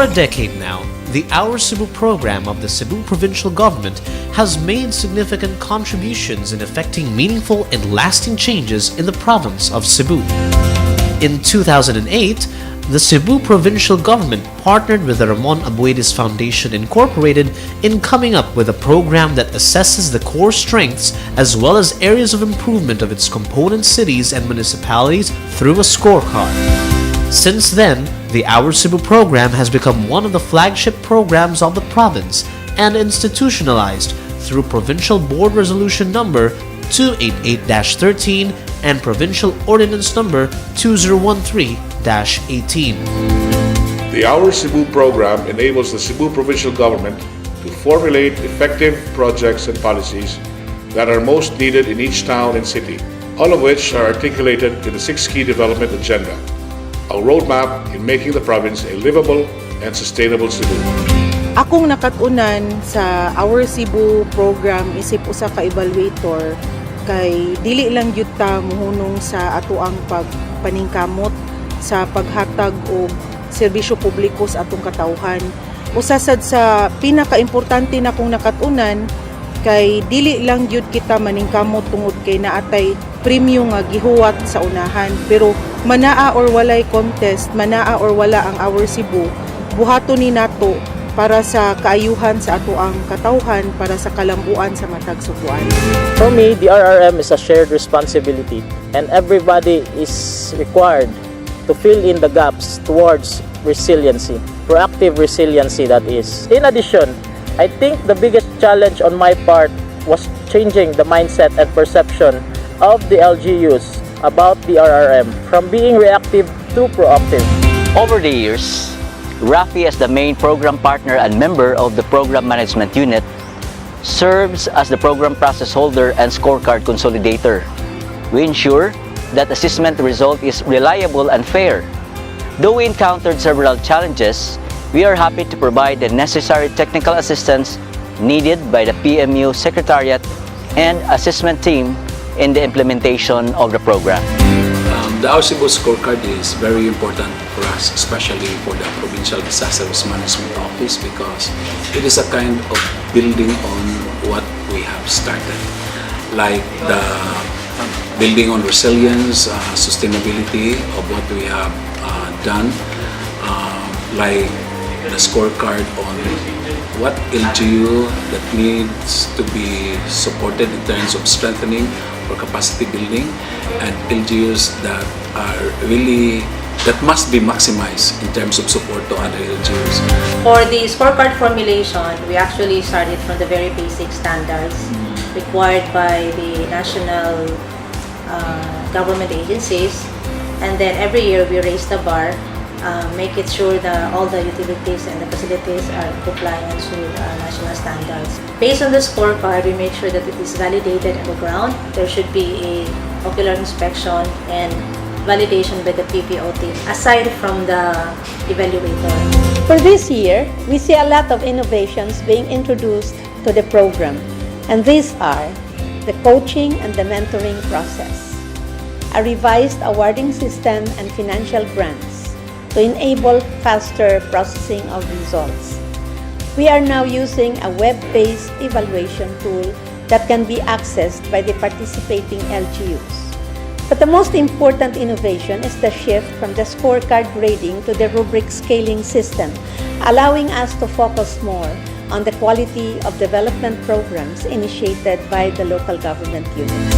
For a decade now, the Our Cebu program of the Cebu Provincial Government has made significant contributions in effecting meaningful and lasting changes in the province of Cebu. In 2008, the Cebu Provincial Government partnered with the Ramon Aboitiz Foundation Incorporated in coming up with a program that assesses the core strengths as well as areas of improvement of its component cities and municipalities through a scorecard. Since then, the Our Cebu program has become one of the flagship programs of the province and institutionalized through Provincial Board Resolution Number 288-13 and Provincial Ordinance Number 2013-18. The Our Cebu program enables the Cebu Provincial Government to formulate effective projects and policies that are most needed in each town and city, all of which are articulated in the Six Key Development Agenda, a roadmap in making the province a livable and sustainable Cebu. Akong nakat-unan sa Our Cebu program isip usa ka evaluator kay dili lang gyud ta muhunong sa atoang pagpaningkamot sa paghatag og serbisyo publiko sa atong katawhan. Usa sad sa pinakaimportante na kong nakat-unan kay dili lang gyud kita maningkamot tungod kay naatay premyo nga gihuwat sa unahan, pero manaa or walay contest, manaa or wala ang Our Cebu, buhaton ni nato para sa kaayuhan sa atoang katawhan, para sa kalambuan sa matag Sugbuanon. For me, the RRM is a shared responsibility and everybody is required to fill in the gaps towards resiliency, proactive resiliency, that is. In addition, I think the biggest challenge on my part was changing the mindset and perception of the LGUs about the RRM from being reactive to proactive. Over the years, RAFI, as the main program partner and member of the Program Management Unit, serves as the program process holder and scorecard consolidator. We ensure that assessment result is reliable and fair. Though we encountered several challenges, we are happy to provide the necessary technical assistance needed by the PMU Secretariat and assessment team in the implementation of the program. The Our Cebu scorecard is very important for us, especially for the Provincial Disaster Risk Management Office, because it is a kind of building on what we have started, like the building on resilience, sustainability of what we have done, like the scorecard on what LGU that needs to be supported in terms of strengthening or capacity building, and LGUs that are really that must be maximized in terms of support to other LGUs. For the scorecard formulation, we actually started from the very basic standards required by the national government agencies. And then every year we raise the bar, make it sure that all the utilities and the facilities are in compliance with national standards. Based on the scorecard, we make sure that it is validated on the ground. There should be a ocular inspection and validation by the PPO team, aside from the evaluator. For this year, we see a lot of innovations being introduced to the program, and these are the coaching and the mentoring process, a revised awarding system and financial grants to enable faster processing of results. We are now using a web-based evaluation tool that can be accessed by the participating LGUs. But the most important innovation is the shift from the scorecard grading to the rubric scaling system, allowing us to focus more on the quality of development programs initiated by the local government units.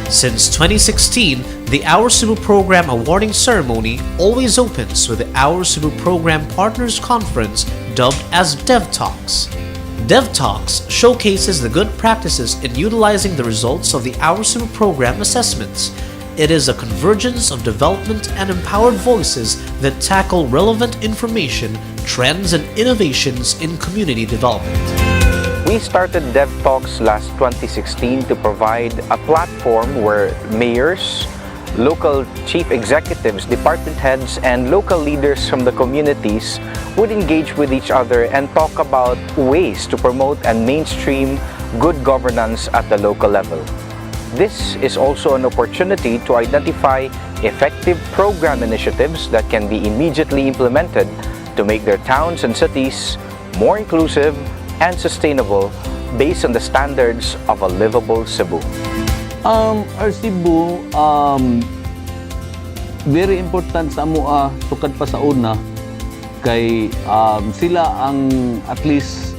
Since 2016, the Our Cebu Program awarding ceremony always opens with the Our Cebu Program Partners Conference, dubbed as Dev Talks. Dev Talks showcases the good practices in utilizing the results of the Our Cebu Program assessments. It is a convergence of development and empowered voices that tackle relevant information, trends, and innovations in community development. We started Dev Talks last 2016 to provide a platform where mayors, local chief executives, department heads, and local leaders from the communities would engage with each other and talk about ways to promote and mainstream good governance at the local level. This is also an opportunity to identify effective program initiatives that can be immediately implemented to make their towns and cities more inclusive and sustainable based on the standards of a livable Cebu. Our Cebu, very important sa amoa sukad pa sa una kay sila ang at least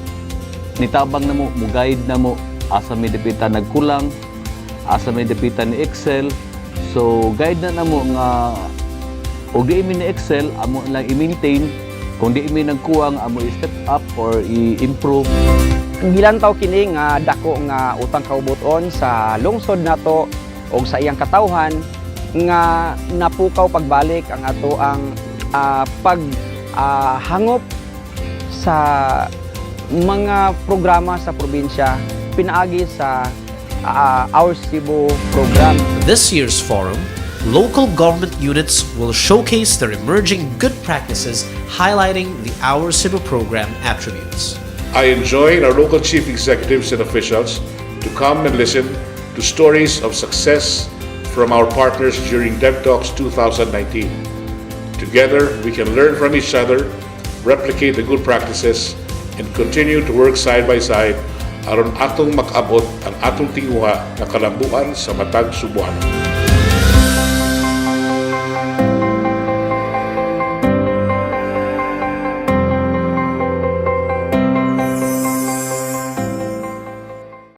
nitabang namo, mo guide namo asa may dapita nagkulang, asa may dapita ni excel. So guide na namo nga og di mi ni excel, amo lang i-maintain. Kung di mi nagkuwang, amo i-step up or i-improve. Gilantaw kini nga dako nga utang kaubuton sa lungsod nato og sa iyang katawhan nga napukaw pagbalik ang ato ang pag hangop sa mga programa sa probinsya pinaagi sa Our Cebu program. This year's forum, local government units will showcase their emerging good practices, highlighting the Our Cebu program attributes. I enjoin our local chief executives and officials to come and listen to stories of success from our partners during DevTalks 2019. Together, we can learn from each other, replicate the good practices, and continue to work side by side aron atong makaabot ang atong tinguha nga kalambuan sa matag Subuano.